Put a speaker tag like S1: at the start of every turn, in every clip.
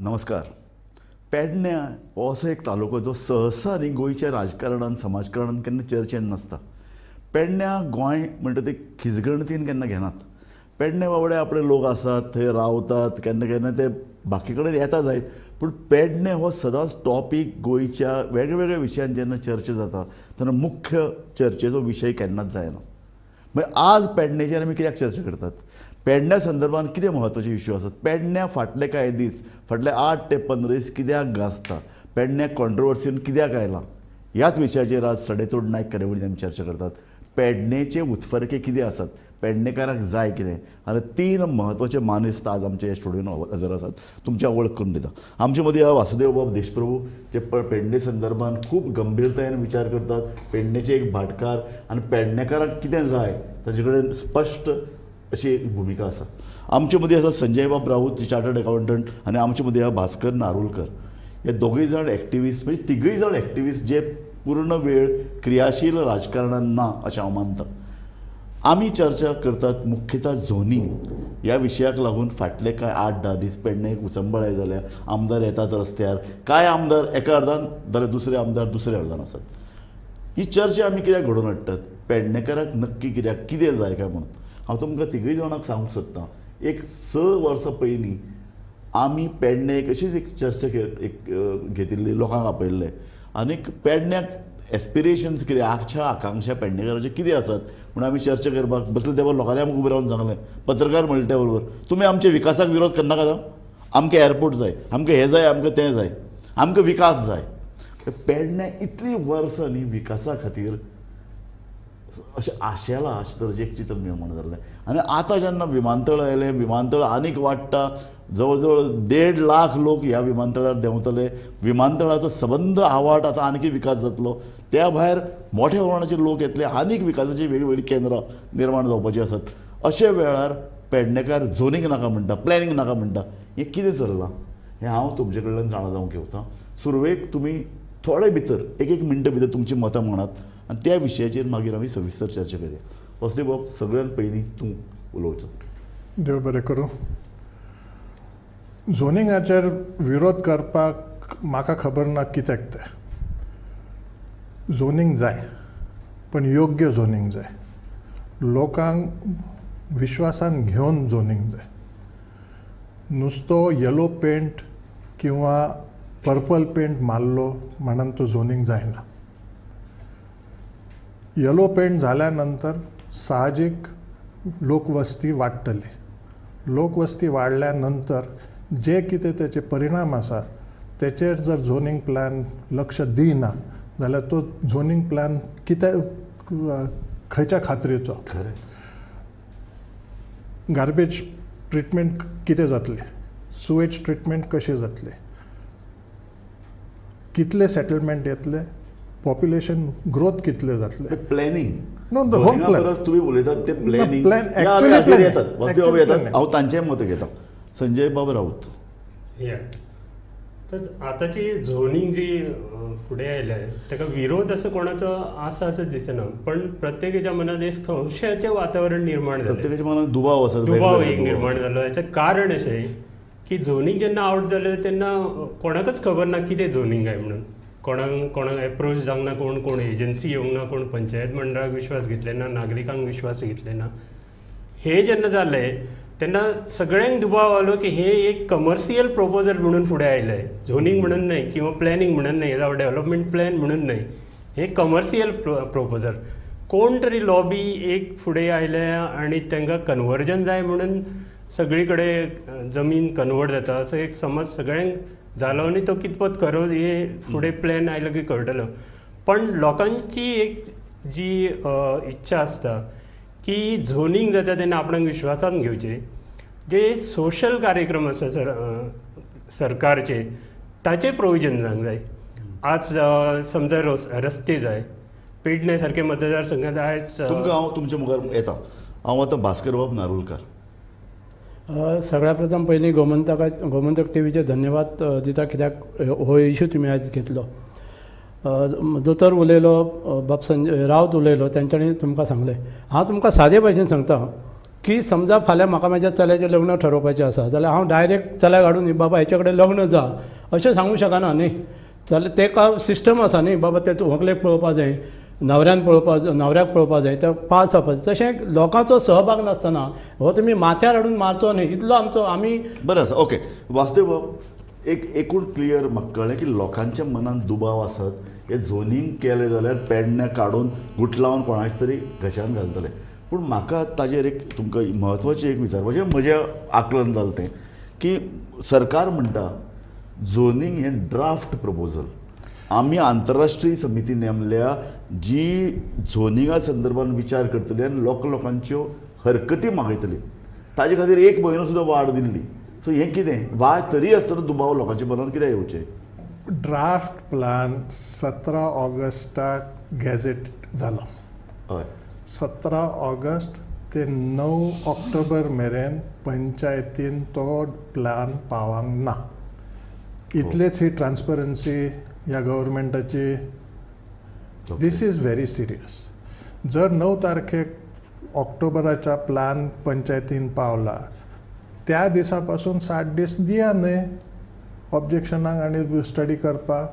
S1: नमस्कार. पेडण्या हो असो एक तालुको जो सहसा न्ही गोंयच्या राजकारणान, समाजकारणान केन्ना चर्चेन नासता. पेडण्या गोंय म्हणटा ते खिजगणतीन केन्ना घेनात. पेडणे बाबडे आपले लोक आसात, थंय रावतात, केन्ना केन्ना ते बाकी कडेन येता जायत, पूण पेडणे हो सदांच टॉपीक गोंयच्या वेगवेगळ्या विशयान जेन्ना चर्चा जाता तेन्ना मुख्य चर्चेचो विशय केन्नाच जायना. मागीर आज पेडणेचेर आमी कित्याक चर्चा करतात? पेडण्या संदर्भात कितें म्हत्वाचे इश्यू आसात? पेडण्या फाटले कांय दीस, फाटले 8 ते 15 दीस कित्याक गाजता? पेडण्या कॉन्ट्रोवर्सीन कित्याक आयलां? ह्याच विशयाचेर आज सडेतोड नायक कार्यावळींत आमी चर्चा करतात. पेडणेचे उत्फर्के कितें आसात, पेडणेकाराक जाय कितें, आनी 3 म्हत्वाचे मानेस्त आज आमचे ह्या स्टुडियोन हजर आसात. तुमच्या वळख करून दिता. आमचे मदीं वासुदेव बाब देशप्रभू, जे पेडणे संदर्भात खूब गंभीरतायेन विचार करतात. पेडणेचे एक भाटकार आनी पेडणेकाराक कितें जाय ताचे कडेन स्पश्ट अशी एक भुमिका आसा. आमचे मदीं आसा संजय बाब राऊत, जे चार्टर्ड अकावंटंट, आनी आमचे मदीं आसा भास्कर नारुलकर. हे दोगूय जाण एक्टिविस्ट, म्हणजे तिगूय जाण एक्टिविस्ट जे पूर्ण वेळ क्रियाशील राजकारणान ना अशें हांव मानता. आमी चर्चा करतात मुख्यतः झोनींग ह्या विशयाक लागून. फाटले कांय 8-10 दीस पेडणे एक उचंबळाय जाल्या. आमदार येतात रस्त्यार, कांय आमदार एका अर्दान जाल्यार दुसरे आमदार दुसऱ्या अर्दान आसात. ही चर्चा आमी कित्याक घडोवन हाडटात? पेडणेकाराक नक्की कित्याक कितें जाय काय म्हणून हांव तुमकां तिगूय जाणांक सांगूंक सोदतां. एक 6 वर्सां पयलीं आमी पेडणे एक अशीच एक चर्चा एक घेतिल्ली, लोकांक आपयल्ले आनीक पेडण्याक एस्पिरेशन्स कितें, आशा आकांक्षा पेडणेकाराच्यो कितें आसात म्हणून आमी चर्चा करपाक बसले. त्या बरोबर लोकांनी आमकां उबें रावन सांगलें, पत्रकार म्हणले त्या बरोबर, तुमी आमच्या विकासाक विरोध करनाका, आमकां एअरपोर्ट जाय, आमकां हें जाय, आमकां तें जाय, आमकां विकास जाय. पेडण्या इतलीं वर्सां न्ही विकासा खातीर अशें आशेलां, अशें तरेचें एक चित्र निर्माण जाल्लें. आनी आतां जेन्ना विमानतळ आयलें, विमानतळ आनीक वाडटा, जवळ जवळ 1.5 लाख लोक ह्या विमानतळार देंवतले. विमानतळाचो सबंद आवाट आतां आनीक विकास जातलो. त्या भायर मोठ्या प्रमाणाचेर लोक येतले, आनीक विकासाचीं वेगवेगळीं केंद्रां निर्माण जावपाचीं आसात. अशे वेळार पेडणेकार झोनींग नाका म्हणटा, प्लॅनिंग नाका म्हणटा. हें कितें चल्लां हें हांव तुमचे कडल्यान जाणा जावंक घेवता. सुरवेक तुमी थोडे भितर एक मिनटां भितर तुमचीं मतां म्हणात आनी त्या विशयाचेर मागीर आमी सविस्तर चर्चा करया. वासुदेव बाब, सगळ्यात पयलीं तूं उलोवचो.
S2: देव बरें करूं. झोनिंगाचेर विरोध करपाक म्हाका खबर ना कित्याक तें. झोनींग जाय, पण योग्य झोनींग जाय, लोकांक विश्वासान घेवन झोनींग जाय. नुस्तो येलो पेंट किंवा पर्पल पेंट मारलो म्हणून तो झोनींग जायना. येलो पेंट जाल्या नंतर साहजीक लोकवस्ती वाडटली. लोकवस्ती वाडल्या नंतर जे कितें तेचे परिणाम आसा तेचेर जर झोनींग प्लॅन लक्ष दिना जाल्यार तो झोनींग प्लॅन कितें खंयच्या खात्रीचो?
S1: खरें.
S2: गार्बेज ट्रिटमेंट कितें जातलें, सुवेज ट्रिटमेंट कशें जातलें, कितले सेटलमेंट येतले, पॉप्युलेशन ग्रोथ कितले जातले,
S1: planning.
S2: No, the whole plan.
S1: परस तुमी उलयतात ते प्लॅनिंग.
S2: plan, actually planning.
S1: येतात वासुदेव बाब,
S2: Actually
S1: येतात,
S2: planning.
S1: हांव तांचें मत घेता. संजय बाब राऊत.
S3: या तर आतांची झोनींग जी फुडें आयल्या ताका विरोध असो कोणाचो आसा असो दिसना, पण प्रत्येकाच्या मनात एक संशयाचें वातावरण निर्माण जालें.
S1: प्रत्येकाच्या मनात दुबाव आसा,
S3: दुबाव
S1: वेगवेगळे
S3: एक
S1: दुबाव
S3: निर्माण
S1: आसा.
S3: जालो. हाचें कारण अशें की झोनींग जेन्ना आवट जालें तेन्ना कोणाकच खबर ना कितें झोनींग काय म्हणून. कोणाक एप्रोच जावंक ना, कोण एजन्सी येवंक ना, कोण पंचायत मंडळाक विश्वास घेतले ना, नागरिकांक विश्वास घेतले ना. हे जेन्ना जालें तेन्ना सगळ्यांक दुबाव आलो की हे एक कमर्शियल प्रपोजल म्हणून फुडें आयलें. झोनींग म्हणून न्हय किंवा प्लॅनिंग म्हणून न्हय जावं डेव्हलपमेंट प्लॅन म्हणून न्हय, हे कमर्शियल प्रपोजल. कोण तरी लॉबी एक फुडें आयल्या आनी तांकां कन्वर्जन जाय म्हणून सगळी कडेन जमीन कन्वर्ट जाता असो एक समज सगळ्यांक जालो आनी तो कितपत खरो हे फुडें प्लॅन आयलो की कळटलो. पण लोकांची एक जी इच्छा आसता की झोनींग जाता तेन्ना आपणाक विश्वासान घेवचें. जे सोशल कार्यक्रम आसा सरकारचे ताचे प्रोविजन जावंक जाय. आज समजा रस्ते जाय, पेडणे सारके मतदारसंघात आयज
S1: तुमकां हांव तुमच्या मुखार येता. हांव आतां भास्कर बाब नारुलकर.
S4: सगळ्या प्रथम पयलीं गोमंतक टीव्हीचे धन्यवाद दिता, कित्याक हो इशू तुमी आयज घेतलो. दोतोर उलयलो, बाब संजय राऊत उलयलो, तेंच्यांनी तुमकां सांगलें. हांव तुमकां सादे भाशेन सांगता, की समजा फाल्यां म्हाका म्हाज्या चल्याचें लग्न ठरोवपाचें आसा जाल्यार हांव डायरेक्ट चल्याक हाडून बाबा हेच्या कडेन लग्न जा अशें सांगूंक शकना न्ही. जाल्यार तेका सिस्टम आसा न्ही बाबा ते व्हंकलेक पळोवपा जाय, न्हवऱ्यान पळोवपा, न्हवऱ्याक पळोवपा जाय, ते पास जावपा जाय. तशें लोकांचो सहभाग नासतना हो तुमी माथ्यार हाडून मारचो न्ही इतलो आमचो आमी
S1: बरें आसा. ओके वासुदेव बाब, एक एकूण क्लियर म्हाका कळ्ळें की लोकांच्या मनान दुबाव आसत हे झोनींग केलें जाल्यार पेडण्या काडून गुटलावन कोणाक तरी घशान घालतले. पूण म्हाका ताजेर एक तुमकां म्हत्वाचें एक विचारपाचें म्हजें आकलन जालें तें की सरकार म्हणटा झोनींग हें ड्राफ्ट प्रपोजल, आमी आंतरराष्ट्रीय समिती नेमल्या जी झोनिंगा संदर्भान विचार करतली आनी लोकांच्यो हरकती मागयतली, ताजे खातीर एक म्हयनो सुद्दां वाड दिल्ली. सो हें कितें वाय तरी आसतना दुबाव लोकांच्या मनान कित्याक येवचें?
S2: ड्राफ्ट प्लान 17 ऑगस्टाक गॅझेट जालो.
S1: हय,
S2: 17 ऑगस्ट ते 9 ऑक्टोबर मेरेन पंचायतीन तो प्लान पावंक ना. इतलेच ही ट्रान्सपरन्सी ह्या गव्हर्मेंटाची. This is very serious. जर 9 तारखेक ऑक्टोबराच्या प्लान पंचायतीन पावला त्या दिसा पासून 60 दीस दिया न्हय ऑब्जेक्शनाक आनी स्टडी करपाक.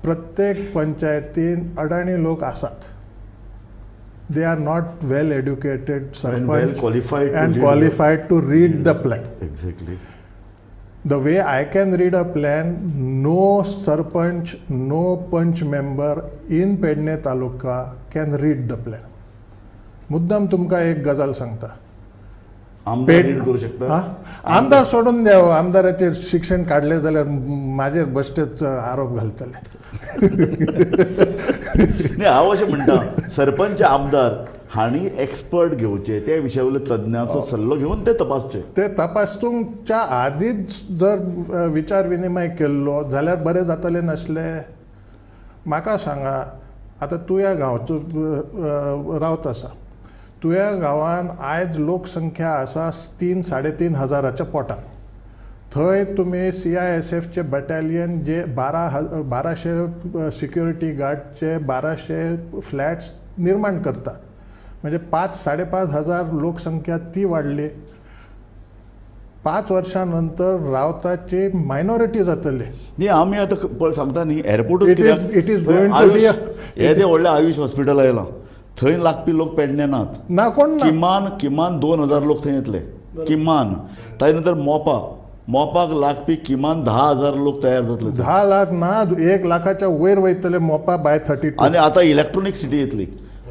S2: प्रत्येक पंचायतीन अडाणी लोक आसात, they are not well educated sarpanch
S1: qualified
S2: and qualified to read the plan.
S1: Exactly.
S2: The way I can read a plan, no sarpanch, no panch member in Pedne taluka can read the plan. मुद्दाम तुमकां एक गजाल सांगता,
S1: आमदार read करूं शकता?
S2: आमदार सोडून द्या, आमदाराचेर शिक्षण काडलें जाल्यार म्हाजेर बश्टेच आरोप घालतले.
S1: न्ही, हांव अशें म्हणटा सरपंच आमदार हांणी एक्सपर्ट घेवचे, त्या विशया वयलो तज्ञाचो सल्लो घेवन ते तपासचे.
S2: ते तपासूंच्या आदींच जर विचार विनिमय केल्लो जाल्यार बरें जातलें नासलें? म्हाका सांगा आतां तुया गांवचो रावत आसा, तुया गांवान आयज लोकसंख्या आसा 3-3.5 हजाराच्या पोटान. थंय तुमी CISFचे बटालियन जे 1200 सिक्युरिटी गार्डचे 1200 फ्लॅट्स निर्माण करता, म्हणजे 5-5.5 हजार लोकसंख्या ती वाडली. 5 वर्षां नंतर रावताची मायनॉरिटी जातली.
S1: न्ही, आमी आतां पळय सांगता न्ही एअरपोर्टूच
S2: it is going to be
S1: येदें व्हडलें आयुष हॉस्पिटल आयलां, थंय लागपी लोक पेडणे नात
S2: ना, कोण ना,
S1: किमान किमान 2000 लोक थंय येतले किमान. ताजे नंतर मोपा, मोपाक लागपी किमान 10,000 लोक तयार जातले.
S2: 10 लाख ना, 1 लाखाच्या वयर वयतले मोपा बाय 32.
S1: आनी आतां इलेक्ट्रॉनीक सिटी येतली.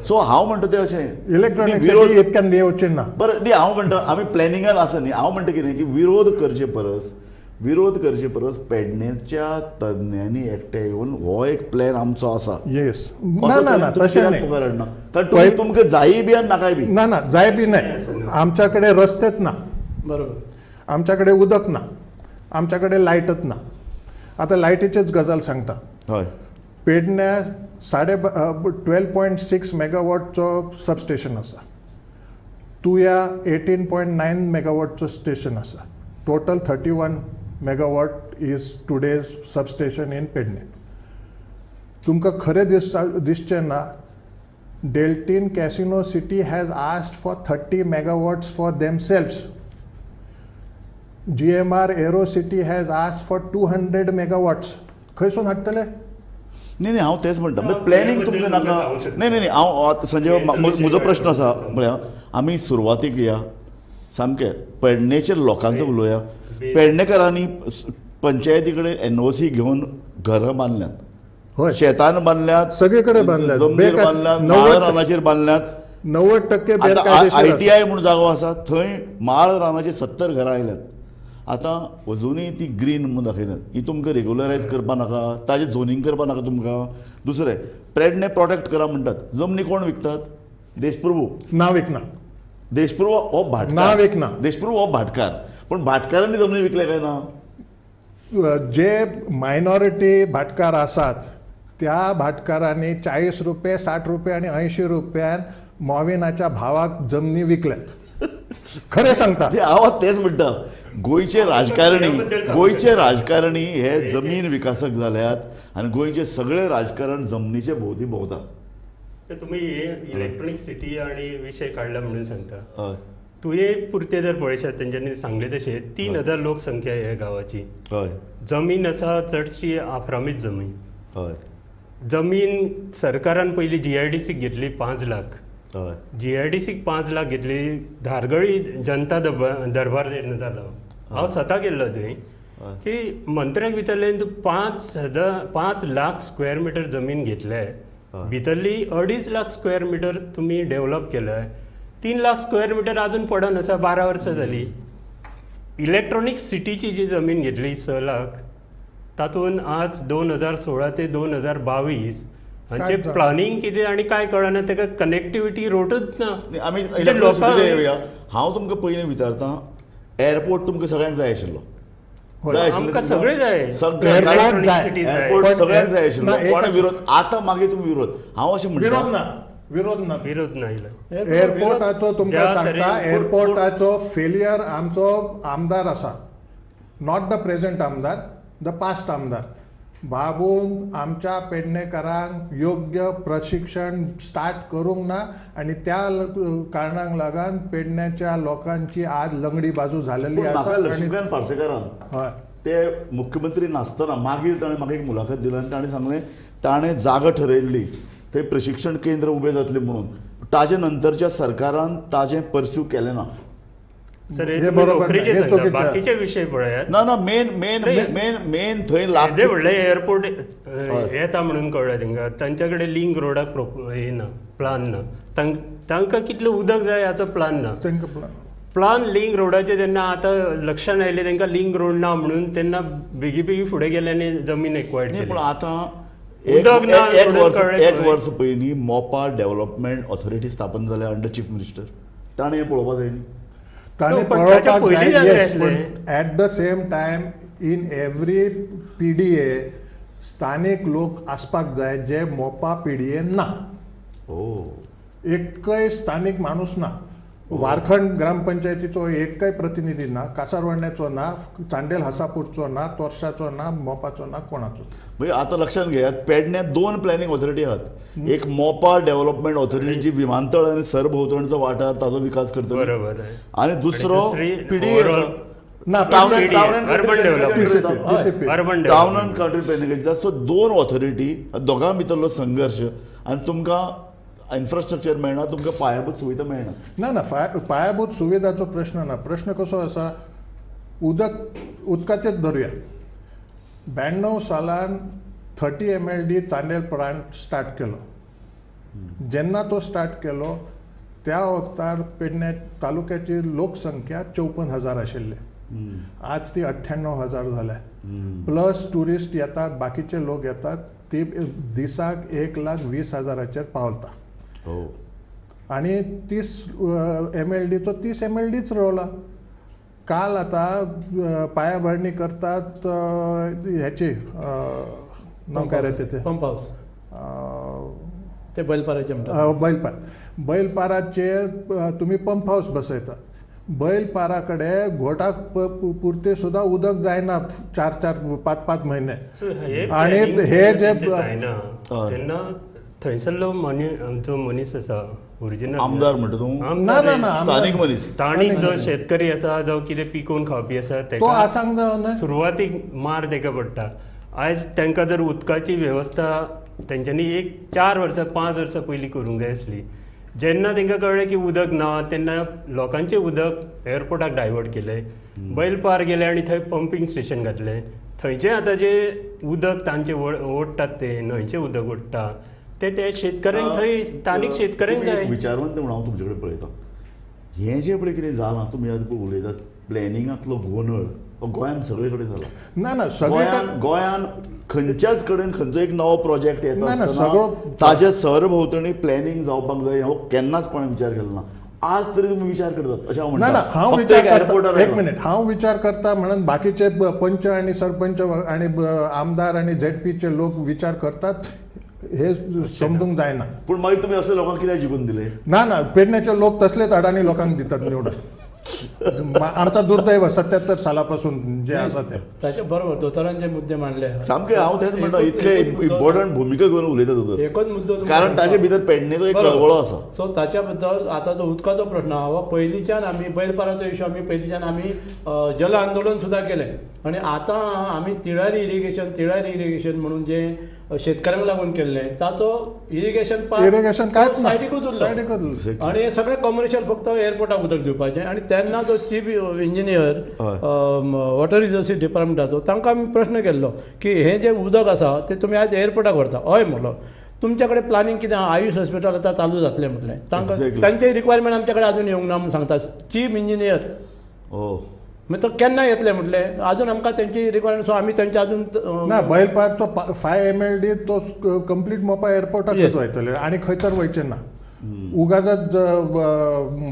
S1: सो हांव म्हणटा तें अशें
S2: इलेक्ट्रॉनीक सिटी इतक्यान येवचें ना.
S1: बरें न्ही, हांव म्हणटा आमी प्लॅनिंगान आसा न्ही. हांव म्हणटा कितें की विरोध करचे परस पेडणेच्या तज्ञांनी एकठांय येवन हो एक प्लॅन आमचो आसा.
S2: येस, ना ना ना तशें न्ही,
S1: कारण तुमकां जाय बी आनी नाकाय बी.
S2: ना ना जाय बी न्हय. आमच्या कडेन रस्तेच ना,
S4: बरोबर,
S2: आमच्या कडेन उदक ना, आमच्या कडेन लायटच ना. आतां लायटीचेच गजाल सांगता.
S1: हय,
S2: पेडण्या 12.5 मेगावॉटचो सबस्टेशन आसा, तुया 18.9 मेगावॉटचो स्टेशन आसा. Total 31 megawatt is today's substation in Pedne. तुमकां खरें दिसचें ना, Deltin casino city has asked for 30 megawatts for themselves. GMR aero city has asked for 200 megawatts. खंयसून हाडटले?
S1: न्ही न्ही, हांव तेंच म्हणटा प्लॅनिंग तुमकां नाका. न्ही न्ही न्ही, हांव संजय म्हजो प्रश्न आसा पळया, आमी सुरवातीक या सामकें पेडणेचेर लोकांचो उलोवया. पेडणेकरांनी पंचायती कडेन NOC घेवन घरां बांदल्यांत, शेतान बांदल्यात,
S2: सगळे कडेन बांदल्यात,
S1: जमनीर बांदल्यात, माळ रानाचेर बांदल्यात.
S2: 90%
S1: ITI म्हूण जागो आसा थंय माळ रानाचेर 70 घरां आयल्यात. आतां अजुनूय ती ग्रीन म्हूण दाखयल्यात. ही तुमकां रेगुलरायज करपा नाका, ताजें झोनींग करपा नाका तुमकां. दुसरें पेडणे प्रोटेक्ट करा म्हणटात, जमनी कोण विकतात? देशप्रभू
S2: ना विकना,
S1: देशप्रभू हो भाटकार
S2: ना विकना,
S1: देशप्रभू हो भाटकार. पूण भाटकारांनी जमनी विकले काय ना?
S2: जे मायनॉरिटी भाटकार आसात त्या भाटकारांनी 40 रुपये, 60 रुपये आनी 80 रुपयान मोविनाच्या भावाक जमनी विकल्यात. खरें सांगता
S1: हांव तेच म्हणटा, गोंयचे राजकारणी हे जमीन विकासक जाल्यात आनी गोंयचे सगळे राजकारण जमनीचे भोंवती भोंवता.
S3: तुमी हे इलेक्ट्रॉनीक सिटी आनी विशय काडला म्हणून सांगता. तुवें पुरते जर पळयशात तेंच्यांनी सांगलें तशें 3000 लोकसंख्या ह्या गांवाची.
S1: हय.
S3: जमीन आसा चडशी आफ्रामीत जमीन.
S1: हय.
S3: जमीन सरकारान पयलीं GIDC घेतली 5 लाख.
S1: हय.
S3: GIDC 5 lakh घेतली. धारगळी जनता दरबार जेन्ना जालो हांव स्वता गेल्लो थंय की मंत्र्याक विचारलें तूं 5 लाख स्क्वेअर मिटर जमीन घेतले, भितरली 2.5 लाख स्क्वेअर मिटर तुमी डेव्हलप केले, 3 लाख स्क्वेअर मिटर अजून पडन आसा, 12 वर्सां जाली. इलेक्ट्रॉनीक सिटीची जी जमीन घेतली 6 लाख, तातूंत आज 2016 ते 2022 हांचे प्लानिंग कितें आनी काय कळना, ताका कनेक्टिविटी रोडूच ना.
S1: आमी येवया. हांव तुमकां पयलीं विचारता, एअरपोर्ट तुमकां सगळ्यांक जाय आशिल्लो?
S3: आमकां सगळें जाय,
S1: एअरपोर्ट सगळ्यांक जाय आशिल्लो, कोण विरोध? आतां मागीर तुमी विरोध, हांव अशें म्हणटा
S2: विरोध ना,
S3: विरोध ना.
S2: एअरपोर्टाचो तुमकां सांगता, एअरपोर्टाचो फेलियर आमचो आमदार आसा, not the present आमदार, the past आमदार बाबून आमच्या पेडणेकरांक योग्य प्रशिक्षण स्टार्ट करूंक ना आनी त्या कारणांक लागून पेडण्याच्या लोकांची आज लंगडी बाजू झालेली आसा.
S1: लक्ष्मीकांत पार्सेकारान
S2: हय
S1: ते मुख्यमंत्री नासतना मागीर ताणें म्हाका एक मुलाखत दिली आनी ताणें सांगलें ताणें जागा ठरयल्ली थंय प्रशिक्षण केंद्र उबें जातलें म्हणून, ताजे नंतरच्या सरकारान ताजें पर्स्यू केलें ना.
S3: सर हे बरोबर, बाकीचे विशय पळयात.
S1: ना ना, मेन मेन मेन मेन थंय लागते
S3: व्हडले एअरपोर्ट येता म्हणून कळ्ळें तांकां, तांच्या कडेन लिंक रोडाक हे ना, प्लान ना, तांकां कितलें उदक जाय हाचो प्लान ना. प्लान लिंक रोडाचे जेन्ना आतां लक्षान आयलें तांकां लिंक रोड ना म्हणून, तेन्ना बेगी बेगी फुडें गेले आनी जमीन एक्वायर्ड केली.
S1: पूण आतां एक वर्स पयलीं मोपा डेव्हलपमेंट ऑथॉरिटी स्थापन जाल्या अंडर चीफ मिनिस्टर, ताणें हें पळोवपाक जाय न्ही.
S2: ताणें पळोवपाक जाय, पूण at the same time in every PDA स्थानीक लोक आसपाक जाय, जे मोपा PDA ना. एकय स्थानीक माणूस ना, वारखंड ग्रामपंचायतीचो एकय प्रतिनिधी ना, कासारवर्ण्याचो ना, चांडेल हसापूरचो ना, तोरशाचो ना, मोपाचो ना, कोणाचो.
S1: म्हणजे आतां लक्षात घेयात, पेडण्यात 2 प्लॅनिंग ऑथॉरिटी आहात, एक मोपा डेव्हलपमेंट ऑथॉरिटी जी विमानतळ आनी सरभोंवतणचो वाठार ताचो विकास करतली,
S3: बरोबर,
S1: आनी दुसरो PDA
S2: ना,
S1: town and country planning. So 2 authority, दोगां भितरलो संघर्श आनी तुमकां इन्फ्रास्ट्रक्चर मेळना, तुमकां पायाभूत सुविधा मेळना.
S2: ना ना, पायाभूत सुविधाचो प्रश्न ना. प्रश्न कसो आसा, उदक उदकाचेच धरुया. 92 सालान 30 MLD Chandel plant start केलो. जेन्ना तो स्टार्ट केलो त्या वक्तार पेडणे तालुक्याची लोकसंख्या 54,000 आशिल्ली, आज ती 98,000 जाल्या. प्लस ट्युरिस्ट येतात, बाकीचे लोक येतात, ती दिसाक 1,20,000 पावता. आनी 30 MLDचो 30 MLDच रावला. काल आतां पायाभरणी करतात ह्याची नांव काय रे तेचें,
S4: पंप हावस, ते बैलपाराचे म्हणटात,
S2: बैलपार. बैलपाराचेर तुमी पंप हावस बसयतात, बैलपारा कडेन घोटाक पुरते सुद्दां उदक जायना 4 4 5 5 म्हयने. आनी हे जे
S3: जायना तेन्ना थंयसरलो जो मनीस आसा ओरिजिनल
S1: आमदार म्हणटा तूं,
S2: ना ना ना,
S1: स्थानीक मनीस,
S3: स्थानीक जो शेतकरी आसा, जो कितें पिकोवन खावपी आसा,
S2: तो आसांक जावना,
S3: सुरवातीक मार ताका पडटा. आयज तांकां जर उदकाची वेवस्था तेंच्यांनी एक 4 वर्सां 5 वर्सां पयलीं करूंक जाय आसली. जेन्ना तांकां कळ्ळें की उदक ना, तेन्ना लोकांचें उदक एअरपोर्टाक डायवर्ट केलें, बैलपार गेले आनी थंय पंपींग स्टेशन घातलें. थंयचें आतां जें उदक तांचें ओडटात, तें न्हंयचें उदक ओडटा, ते ते शेतकऱ्यांक थंय स्थानीक शेतकऱ्यांक जाय.
S1: विचारवंत म्हणून हांव तुमचे कडेन पळयता, हें जें पळय कितें जालां, तुमी आतां उलयतात प्लॅनिंगांतलो गोंदळ हो गोंयांत सगळे कडेन जाला.
S2: ना ना, सगळे
S1: गोंयांत खंयच्याच कडेन खंयचो एक नवो प्रोजेक्ट येता आसतना ताजे सरभोंवतणी प्लॅनिंग जावपाक जाय हो केन्नाच कोणें विचार केलो ना. आज तरी तुमी विचार करतात अशें हांव म्हणटा.
S2: ना, हांव विचार करता, एक मिनीट, हांव विचार करता म्हणून बाकीचे पंच आनी सरपंच आनी आमदार आनी ZPचे लोक विचार करतात हे समजूंक जायना.
S1: पूण मागीर तुमी असले लोकांक कित्याक जिखून दिले?
S2: ना ना, पेडण्याचे लोक तसलेच अडाणी लोकांक दितात निवडून. आमचा दुर्दैव 77 सालापासून जे आसा ते.
S4: ताचे बरोबर दोतोरान जे मुद्दे मांडले
S1: सामके हांव तेच म्हणटा, इतले इम्पॉर्टंट भुमिका घेवन उलयता दोतोर,
S4: एकच मुद्दो,
S1: कारण ताचे भितर पेडणेचो एक कळवळो आसा.
S4: सो ताच्या बद्दल आतां जो उदकाचो प्रश्न आहा हो पयलींच्यान आमी बैलपाराचो इशू आमी पयलींच्यान आमी जल आंदोलन सुद्दां केलें आनी आतां आमी तिळारी इरिगेशन म्हणून जे शेतकऱ्यांक लागून केल्लें ताचो इरिगेशन
S2: कांयच
S4: सायडीकूच उरलो आनी हे सगळें कमर्शियल फक्त एअरपोर्टाक उदक दिवपाचें. आनी तेन्ना जो चीफ इंजिनियर वॉटर रिसोर्सीस डिपार्टमेंटाचो तांकां आमी प्रश्न केल्लो की हें जें उदक आसा तें तुमी आयज एअरपोर्टाक व्हरता, हय म्हणलो तुमच्या कडेन प्लॅनिंग कितें आहा, आयुष हॉस्पिटल आतां चालू जातलें म्हटलें, तांकां तांचे रिक्वायरमेंट आमचे कडेन आजून येवंक ना म्हूण सांगता चीफ इंजिनियर. मागीर तो केन्ना येतले म्हटलें, अजून आमकां तेंची रिक्वायरमेंट, सो आमी तेंचे अजून
S2: ना. बैलपारचो 5 MLD तो कंप्लीट मोपा एअरपोर्टाकच वयतले आनी खंयसर वयचे ना. उगाच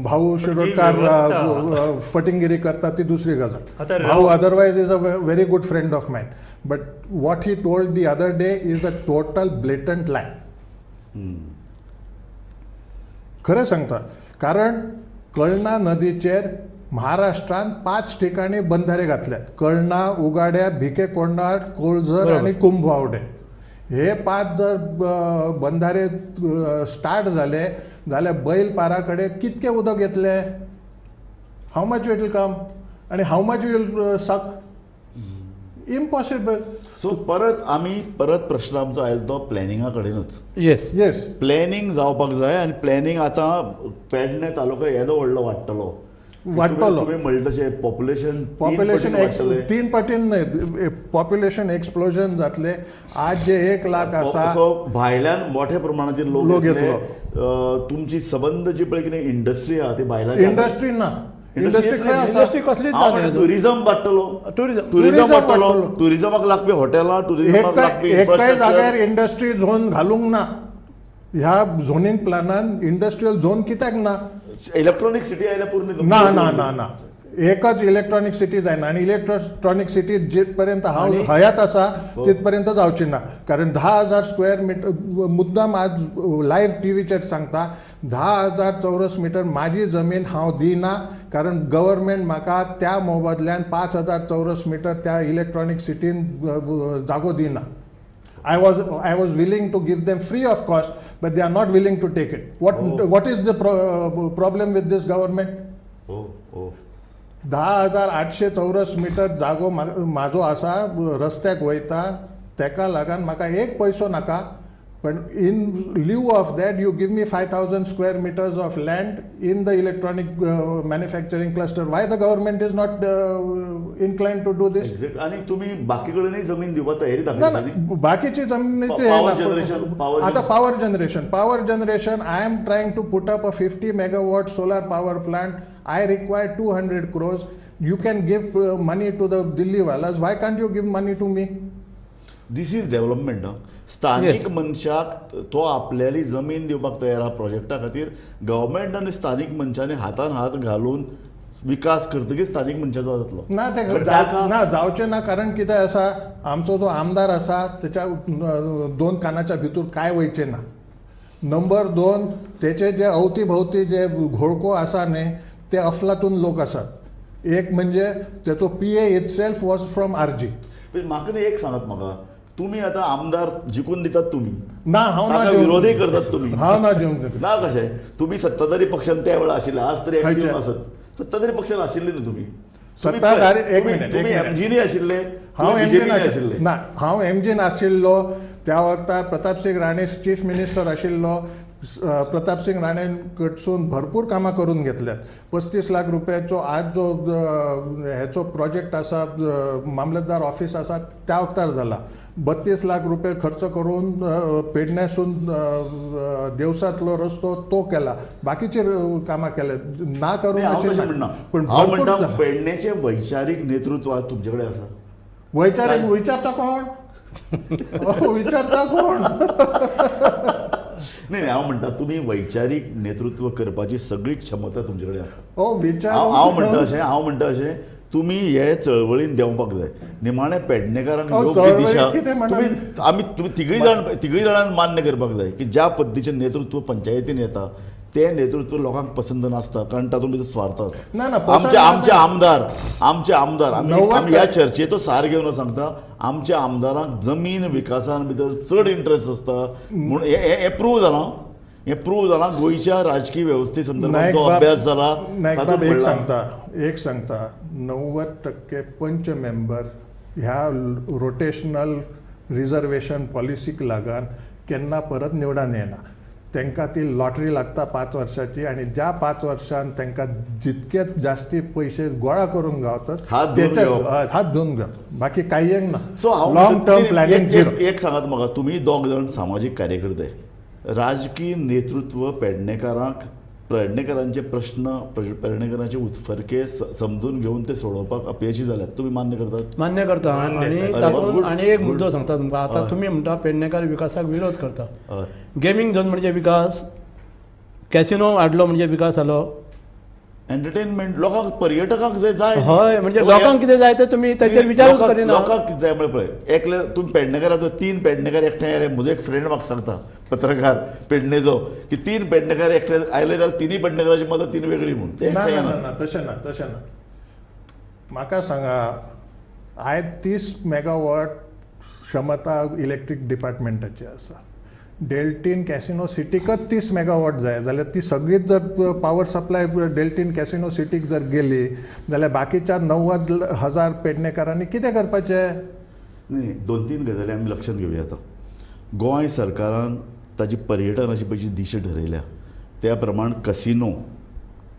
S2: भाऊ शिरोडकार फटिंगिरी करता ती दुसरी गजाल. Bhau otherwise is a very good friend of mine, but what he told the other day is a total blatant lie. खरें सांगता, कारण कळणा नदीचेर महाराष्ट्रान 5 ठिकाणी बंधारे घातल्यात, कळणा, उगाड्या, भिके कोंडार, कोळझर आनी कुंभवावडे. हे 5 जर बंधारे स्टार्ट जाले जाल्यार बैलपारा कडेन कितके उदक येतले, how much it will come आनी how much will suck, impossible.
S1: So परत आमी परत प्रश्न आमचो आयलो तो प्लॅनिंगा कडेनच.
S4: येस
S2: येस,
S1: प्लॅनिंग जावपाक जाय आनी प्लॅनिंग आतां पेडणे तालुका येदो व्हडलो वाडटलो
S2: वाडटलो,
S1: तुमी म्हणलें तशें पॉप्युलेशन
S2: 3 पटीन न्हय, पॉप्युलेशन एक्सप्लोजन जातलें. आज जे 1 लाख आसा,
S1: सो भायल्यान मोठ्या प्रमाणाचेर लोक येतले. तुमची सबंद जी पळय कितें इंडस्ट्री आहा ती भायल्यान
S2: इंडस्ट्री ना, इंडस्ट्री खंय आसा,
S4: कसलीच
S1: टुरिजम वाडटलो, टुरिजम वाडटलो, टुरिजमाक लागपी हॉटेलां, टुरिजमाक लागपी
S2: एकाय जाग्यार इंडस्ट्री झोन घालूंक ना. ह्या झोनींग प्लॅनान इंडस्ट्रियल झोन कित्याक ना?
S1: इलेक्ट्रॉनिक सिटी आयल्या पूर्ण
S2: ना ना ना ना, एकच इलेक्ट्रॉनिक सिटी जायना. आनी इलेक्ट्रॉनिक सिटी जितपर्यंत हांव हयात आसा तितपर्यंत जावची ना, कारण 10,000 स्क्वेअर मिटर मुद्दाम आज लायव्ह टीव्हीचेर सांगता, 10,000 चौरस मिटर म्हाजी जमीन हांव दिना, कारण गव्हर्मेंट म्हाका त्या मोबदल्यान 5,000 चौरस मिटर त्या इलेक्ट्रॉनिक सिटीन जागो दिना. I was willing to give them free of cost, but they are not willing to take it. What is the problem with this government? 10,800 चौरस मीटर जागो म्हाजो आसा, रस्त्याक वयता, तेका लागून म्हाका एक पयसो नाका, पण in lieu of that you give me 5,000 square meters of land in the electronic manufacturing cluster. Why the government is not inclined to do this?
S1: आनी तुमी बाकी कडेनूय जमीन दिवपाक तयारी दाखयता?
S2: बाकीची जमीन आतां power generation I am trying to put up a 50 megawatt solar power plant. I require 200 crores. You can give money to the Delhi वालाज, why can't you give money to me?
S1: This is development. स्थानीक मनशाक तो आपल्याली जमीन दिवपाक तयार आहा प्रोजेक्टा खातीर. Government आनी स्थानीक मनशांनी हातान हात घालून विकास करतकीच स्थानीक मनशाचो जातलो.
S2: ना ते ना जावचें ना, कारण कितें आसा, आमचो जो आमदार आसा तेच्या 2 कानाच्या भितर कांय वयचें ना. नंबर 2, तेचे जे अवती भोवती जे घोळको आसा न्ही ते अफलातून लोक आसात. एक म्हणजे तेचो PA itself was from RG.
S1: म्हाका न्ही एक सांगात म्हाका, तुमी आतां आमदार जिखून दितात तुमी
S2: ना, हांव ना
S1: विरोधय करतात तुमी,
S2: हांव ना जिवंक
S1: ना. कशें तुमी सत्ताधारी पक्षान त्या वेळार आशिल्ले, आज तरी एक्टीव आसत, सत्ताधारी पक्षान आशिल्ले न्ही तुमी?
S2: सत्ताधारी एक मिनिट,
S1: तुमी एमजीनी आशिल्ले,
S2: हांव एमजीन आशिल्ले ना, हांव एमजीन आशिल्लो त्या वखतार प्रतापसिंग राणे चीफ मिनिस्टर आशिल्लो. प्रतापसिंग राणे कडसून भरपूर कामां करून घेतल्यात. 35 लाख रुपयाचो आज जो हेचो प्रोजेक्ट आसा, मामलेदार ऑफिस आसा त्या वखतार जाला. 32 लाख रुपये खर्च करून पेडण्यासून देवसांतलो रस्तो तो केला, बाकीचे कामां केले ना करून
S1: अशें म्हणना. पण हांव म्हणटा पेडण्याचें वैचारीक नेतृत्व आज तुमचे कडेन आसा.
S2: वैचारीक विचारता कोण? विचारता कोण?
S1: नाही, हांव म्हणटा तुमी वैचारीक नेतृत्व करपाची सगळी क्षमता तुमचे कडेन आसा. हांव म्हणटा अशें, तुमी हे चळवळीन देंवपाक जाय. निमाणें पेडणेकारांक योग्य दिशा तुमी आमी तुमी तिगूय जाणांनी मान्य करपाक जाय की ज्या पद्दतीचें नेतृत्व पंचायतीन येता तें नेतृत्व लोकांक पसंत नासता, कारण तातूंत भितर स्वार्थ आसता.
S2: ना, ना, पसंत
S1: आमचे
S2: ना.
S1: आमचे आमदार, आमचे आमदार, आमी
S2: 90
S1: आमी ह्या चर्चेचो सार घेवन सांगता, आमच्या आमदारांक जमीन विकासान भितर चड इंट्रस्ट आसता म्हूण हें प्रूव जालां, हें प्रूव जालां गोंयच्या राजकीय वेवस्थे संदर्भात जो अभ्यास जाला
S2: नायक
S1: तातूंत
S2: बाब, एक
S1: पडला.
S2: सांगता, एक सांगता, 90% पंच मेंबर ह्या रोटेशनल रिजर्वेशन पॉलिसीक लागून केन्ना परत निवडून येना. तांकां ती लॉटरी लागता 5 वर्सांची, आनी ज्या 5 वर्सांत तांकां जितके जास्ती पयशे गोळा करूंक गावतात
S1: हात धुवन
S2: तेचे
S1: घेवप.
S2: हात धुवन घेवप, बाकी कांय एक ना.
S1: सो हांव
S2: लॉंग टर्म प्लॅनिंग झिरो.
S1: एक सांगात म्हाका, तुमी दोग जाण सामाजीक कार्यकर्ते, राजकीय नेतृत्व पेडणेकारांक, पेडणेकारांचे प्रश्न, पेडणेकारांचे उत्फर्के समजून घेवन ते सोडोवपाक अपयशी जाल्यात, तुमी मान्य करतात?
S4: मान्य करता.
S3: मान्य
S4: आनी
S3: सर.
S4: तातूंत
S1: गुड,
S4: आनी एक
S1: गुड.
S4: मुद्दो सांगता तुमकां. आतां
S1: हय.
S4: तुमी म्हणटा पेडणेकार विकासाक विरोध करता.
S1: हय.
S4: गेमींग झोन म्हणजे विकास, कॅसिनो हाडलो म्हणजे विकास जालो,
S1: एंटरटेनमेंट लोकांक, पर्यटकांक जे जाय.
S4: हय, म्हणजे
S1: तो
S4: लोकांक कितें जाय तें तुमी ताचेर विचारूच करिना.
S1: लोकांक कितें जाय म्हळ्यार पळय, एकले तुमी पेडणेकाराचो 3 पेडणेकार एकठांय आयले, म्हजो एक फ्रेंड म्हाका सांगता पत्रकार पेडणेचो, की 3 पेडणेकार एकठांय आयले जाल्यार तिनूय पेडणेकाराची मतां 3 वेगळी म्हूण ते
S2: ना,
S1: एकठांय
S2: ना,
S1: येना.
S2: ना, ना, तशें ना, तशें ना. म्हाका सांगा, आयज 30 मेगावॉट क्षमता इलेक्ट्रीक डिपार्टमेंटाची आसा. डेल्टीन कॅसिनो सिटीकच 30 मेगावॉट जाय जाल्यार ती सगळीच जर पावर सप्लाय डेल्टीन कॅसिनो सिटीक जर गेली जाल्यार बाकीच्या 90,000 पेडणेकारांनी कितें करपाचें?
S1: न्ही, 2-3 गजाली आमी लक्षांत घेवया. आतां गोंय सरकारान ताजी पर्यटनाची पळय जी दिशा ठरयल्या त्या प्रमाण कसिनो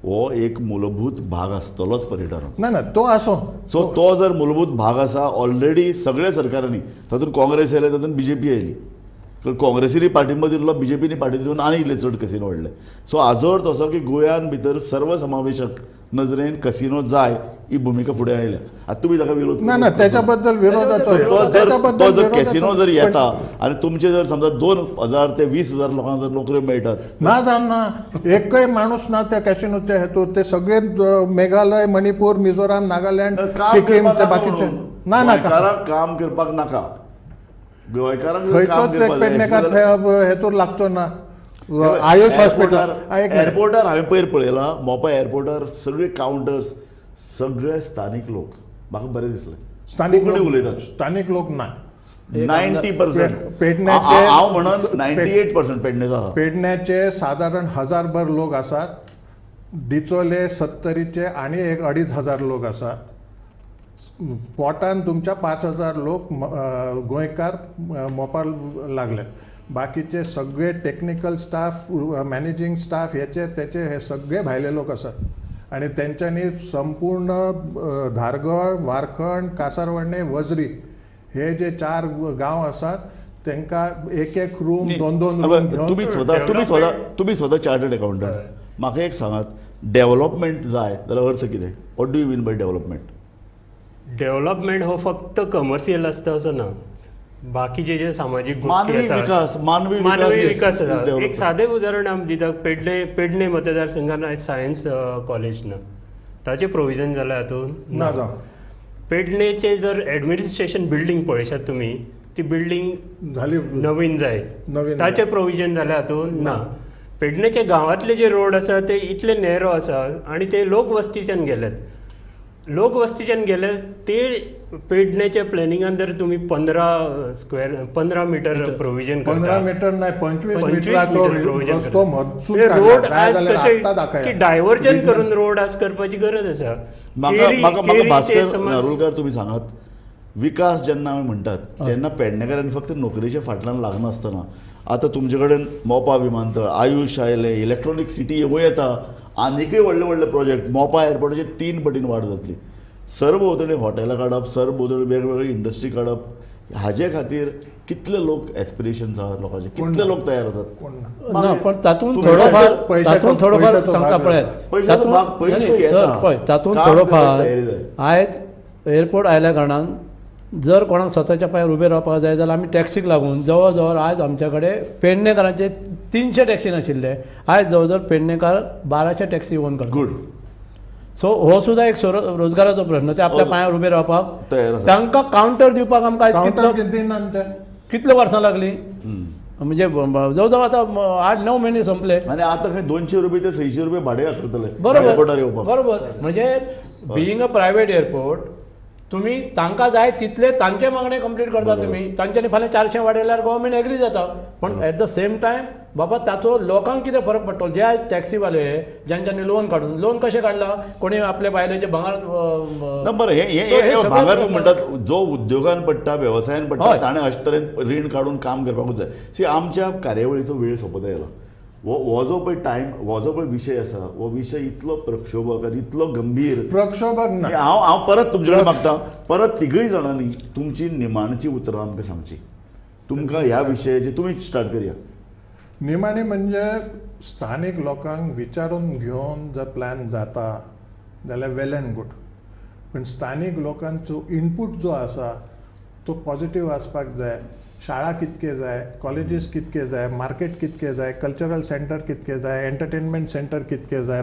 S1: हो एक मूलभूत भाग आसतलोच पर्यटनाचो.
S2: ना, ना, तो आसो.
S1: सो तो जर मूलभूत भाग आसा, ऑलरेडी सगळ्या सरकारांनी, तातूंत काँग्रेस आयले, तातूंत बी जे पी आयली, कारण काँग्रेसीनी पाठिंबो दिल्लो, बी जे पीनी पाठिंबो दिवन आनी इल्ले चड कसिनो वाडले. सो हाजो अर्थ असो की गोंयान भितर सर्वसमावेशक नजरेन कसिनो जाय ही भुमिका फुडें आयल्या. आतां तुमी ताका विरोध
S2: ना, ना, त्याच्या बद्दल विरोधाचो,
S1: तो जर कॅसिनो जर येता आनी तुमचे जर समजा 2,000 ते 20,000 लोकांक जर नोकऱ्यो मेळटात,
S2: ना जाण ना, एकय माणूस ना त्या कॅसिनोच्या हेतूर. ते सगळे मेघालय, मणिपूर, मिझोराम, नागालँड, सिक्कीम, ते बाकीचे ना, ना,
S1: गोंयकारांक काम करपाक नाका, गोंयकारांक
S2: खंयचोच एक पेडणेकार हेतूर लागचो ना. आयुष हॉस्पिटल
S1: एअरपोर्टार हांवें पयर पळयला, मोपा एअरपोर्टार सगळे कावंटर्स सगळे स्थानीक लोक, म्हाका बरें दिसलें.
S2: स्थानीक
S1: कोंकणी उलयतात,
S2: स्थानीक लोक ना.
S1: 90%
S2: पेडण्याचे,
S1: हांव म्हणून 98% पेडणेचो आसा.
S2: पेडण्याचे सादारण 1000 लोक आसात, डिचोले 70चे आनी एक 2500 लोक आसात. पोटान तुमच्या 5000 लोक गोंयकार मोपा लागले. बाकीचे सगळे टेक्निकल स्टाफ, मॅनेजिंग स्टाफ, हेचे तेचे हे सगळे भायले लोक आसात. आनी तेंच्यांनी संपूर्ण धारगळ, वारखंड, कासारवर्णे, वजरी हे जे 4 गांव आसात तांकां एक एक रूम, 2-2 रूम घेवन
S1: तुमी स्वता चार्टर्ड अकाउंटंट, म्हाका एक सांगात, डेव्हलपमेंट जाय जाल्यार अर्थ कितें? What do you mean by development?
S3: Development हो फक्त कमर्शियल आसता असो ना, बाकीचे जे सामाजीक गोष्टी
S1: आसात,
S3: मानवी विकास आसा. एक सादें उदाहरण आमी दिता, पेडणे मतदारसंघान आयज सायन्स कॉलेज ना, ताचें प्रोविजन जालां हातूंत
S2: ना. जावं
S3: पेडणेचें जर एडमिनिस्ट्रेशन बिल्डींग पळयशात तुमी, ती बिल्डींग
S2: झाली
S3: नवीन जाय, ताचें प्रोविजन जालें हातूंत ना. पेडणेचे गांवांतले जे रोड आसा ते इतले नॅरो आसा आनी ते लोकवस्तीच्यान गेल्यात, लोकवस्तीच्यान गेले ते पेडण्याच्या प्लॅनिंगान जर तुमी 15 मिटर प्रोविजन
S2: 15 मिटर नाही 25 मिटराचो रस्तो मधसून
S3: रोड आज कशें की डायवर्जन करून रोड आज करपाची गरज आसा.
S1: म्हाका भास्कर नारुलकर तुमी सांगात, विकास जेन्ना आमी म्हणटात तेन्ना पेडणेकारांनी फक्त नोकरेच्या फाटल्यान लागनासतना आतां तुमचे कडेन मोपा विमानतळ, आयुष आयलें, इलेक्ट्रॉनीक सिटी येवं येता, आनीकय व्हडले व्हडले प्रोजेक्ट, मोपा एअरपोर्टाचे 3 पटीन वाड जातली, सरभोंवतणी हॉटेलां काडप, सरभोंवतणी वेगवेगळी इंडस्ट्री काडप, हाजे खातीर कितले लोक एस्पिरेशन्स आसात लोकांचे, कितले लोक तयार आसात?
S4: ना, पण तातूंत थोडोफार सांगता पळयात, तातूंत थोडोफार आयज एअरपोर्ट आयल्या कारणान जर कोणाक स्वताच्या पांयार उबें रावपाक जाय जाल्यार आमी टॅक्सीक लागून जवळ जवळ आयज आमच्या कडेन पेडणेकारांचे 300 टॅक्सी नाशिल्ले, आयज जवळ जवळ पेडणेकार 1200 टॅक्सी ओन करतात.
S1: गुड.
S4: सो हो सुद्दां एक रोजगाराचो प्रश्न, ते आपल्या पांयार उबे रावपाक
S1: तयार आसा.
S4: तांकां कावंटर दिवपाक आमकां
S2: कितले वर्सां लागली?
S4: म्हणजे जवळ जवळ आतां 8-9 म्हयने संपले.
S1: आनी आतां खंय 200 रुपये ते 600 रुपये भाडें आकारतले
S4: बरोबर
S1: एअरपोर्टार येवपाक.
S4: बरोबर, म्हणजे बिईंग अ प्रायवेट एअरपोर्ट तुमी तांकां जाय तितले तांचे मागणे कंप्लीट करता तुमी. तांच्यांनी फाल्यां 400 वाडयल्यार गव्हर्मेंट एग्री जाता, पण एट the same time बाबा ताचो लोकांक कितें फरक पडटलो. जे आयज टॅक्सीवाले ज्यांच्यांनी लोन काडून, लोन कशें काडलां, कोणी आपल्या बायलेचें भांगर
S1: ना बरें, हे भांगर म्हणटात जो उद्योगान पडटा, वेवसायान पडटा ताणें अशे तरेन रीण काडून काम करपाकूच जाय. सी आमच्या कार्यावळीचो वेळ सोंपत आयला. हो जो पळय टायम, हो जो पळय विशय आसा, हो विशय इतलो प्रक्षोभक आनी इतलो गंभीर.
S2: प्रक्षोभक ना.
S1: हांव हांव परत तुमचे कडेन मागता, परत तिगूय जाणांनी तुमची निमाणची उतरां आमकां सांगची. तुमकां ह्या विशयाची तुमी स्टार्ट करया.
S2: निमाणी म्हणजे स्थानीक लोकांक विचारून घेवन जर प्लॅन जाता जाल्यार वेल एंड गूड, पण स्थानीक लोकांचो इनपूट जो आसा तो पॉझिटीव आसपाक जाय. शाळा कितके जाय, कॉलेजीस कितके जाय, मार्केट कितके जाय, कल्चरल सेंटर कितके जाय, एंटरटेनमेंट सेंटर कितके जाय,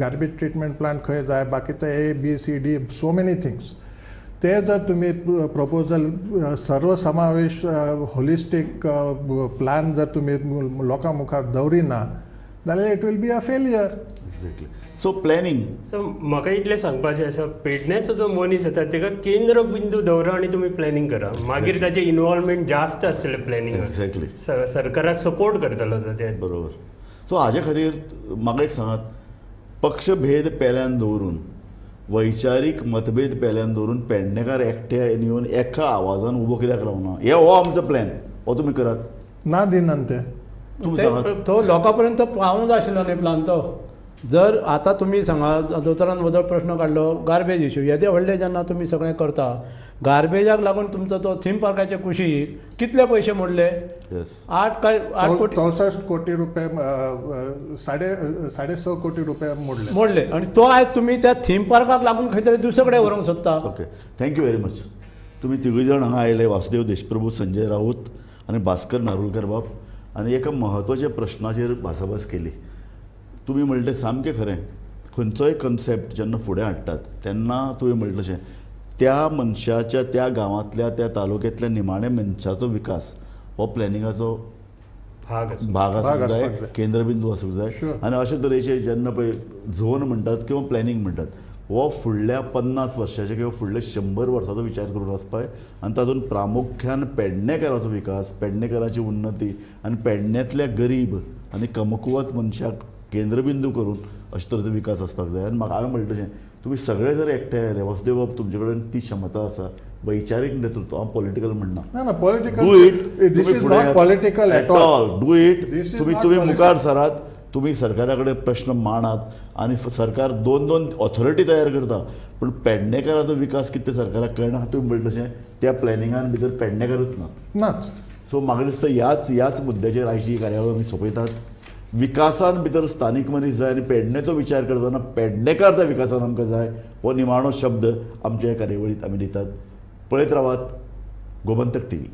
S2: गार्बेज ट्रिटमेंट प्लांट खंय जाय, बाकीचे A B C D so many things. ते जर तुमी प्रपोजल सर्वसमावेश होलिस्टीक प्लॅन जर तुमी लोकां मुखार दवरिना जाल्यार it will be a failure.
S1: Exactly. So planning.
S3: So म्हाका इतलें सांगपाचें आसा, पेडण्याचो जो मनीस येता ताका केंद्रबिंदू दवरा आनी तुमी प्लॅनिंग करा, मागीर ताचें इनवॉल्वमेंट जास्त आसतलें प्लॅनिंगान.
S1: एक्झॅक्टली.
S3: सरकाराक सपोर्ट करतलो तो ते.
S1: बरोबर. सो हाजे खातीर म्हाका एक सांगात, पक्षभेद पेल्यान दवरून, वैचारीक मतभेद पेल्यान दवरून पेडणेकार एकट्या येवन एका आवाजान उबो कित्याक रावना? हे हो आमचो प्लॅन, हो तुमी करात.
S2: ना दिनात ते.
S1: तुमी सांगात.
S4: तो लोकां पर्यंत पावूंक जाय आशिल्लो न्ही प्लान तो. जर आतां तुमी सांगा, दोतोरान म्हजो प्रश्न काडलो गार्बेज इशू, येदे व्हडले जेन्ना तुमी सगळें करता, गार्बेजाक लागून तुमचो तो थीम पार्काचे कुशीक कितले पयशे मोडले? 8 काय 8 कोटी,
S2: 64 कोटी रुपये, 6.5 कोटी रुपये मोडले
S4: मोडले. आनी तो आयज तुमी त्या थीम पार्काक लागून खंय तरी दुसरे कडेन व्हरूंक सोदता.
S1: Okay, thank you very much. तुमी तिगूय जाण हांगा आयले, वासुदेव देशप्रभू, संजय राऊत आनी भास्कर नारुलकर बाब, आनी एका म्हत्वाच्या प्रश्नाचेर भासाभास केली. तुमी म्हणलें सामकें खरें, खंयचोय कन्सेप्ट जेन्ना फुडें हाडटात तेन्ना तुवें म्हणलें तशें त्या मनशाच्या, त्या गांवांतल्या, त्या तालुक्यांतल्या निमाण्या मनशाचो विकास हो प्लॅनिंगाचो भाग आसूंक जाय, केंद्रबिंदू आसूंक जाय. आनी अशे तरेचे जेन्ना पळय झोन म्हणटात किंवा प्लॅनिंग म्हणटात, हो फुडल्या 50 वर्साचे किंवा फुडल्या 100 वर्साचो विचार करून आसपाक, आनी तातूंत प्रामुख्यान पेडणेकाराचो विकास, पेडणेकाराची उन्नती आनी पेडण्यांतल्या गरीब आनी कमकुवत मनशाक केंद्रबिंदू करून अशे तरेचो विकास आसपाक जाय. आनी म्हाका हांवें म्हणलें तशें तुमी सगळे जर एकठांय आयले, वासुदेव बाब तुमचे कडेन ती क्षमता आसा, वैचारीक नेतृत्व, हांव पॉलिटिकल म्हणना,
S2: ना political,
S1: do it,
S2: this is not political at all,
S1: do it. तुमी मुखार सरात, तुमी सरकारा कडेन प्रश्न मांडात आनी सरकार 2-2 ऑथॉरिटी तयार करता, पूण पेडणेकाराचो विकास कितें सरकाराक कळना. तुमी म्हणलें तशें त्या प्लॅनिंगान भितर पेडणेकारूच नाच. सो म्हाका दिसता ह्याच मुद्द्याचेर आयची कार्यावळ आमी सोंपयतात. विकासान भितर स्थानीक मनीस जाय आनी पेडणेचो विचार करतना पेडणेकार त्या विकासान आमकां जाय, हो निमाणो शब्द आमच्या कार्यावळींत आमी दितात. पळयत रावात गोमंतक टीव्ही.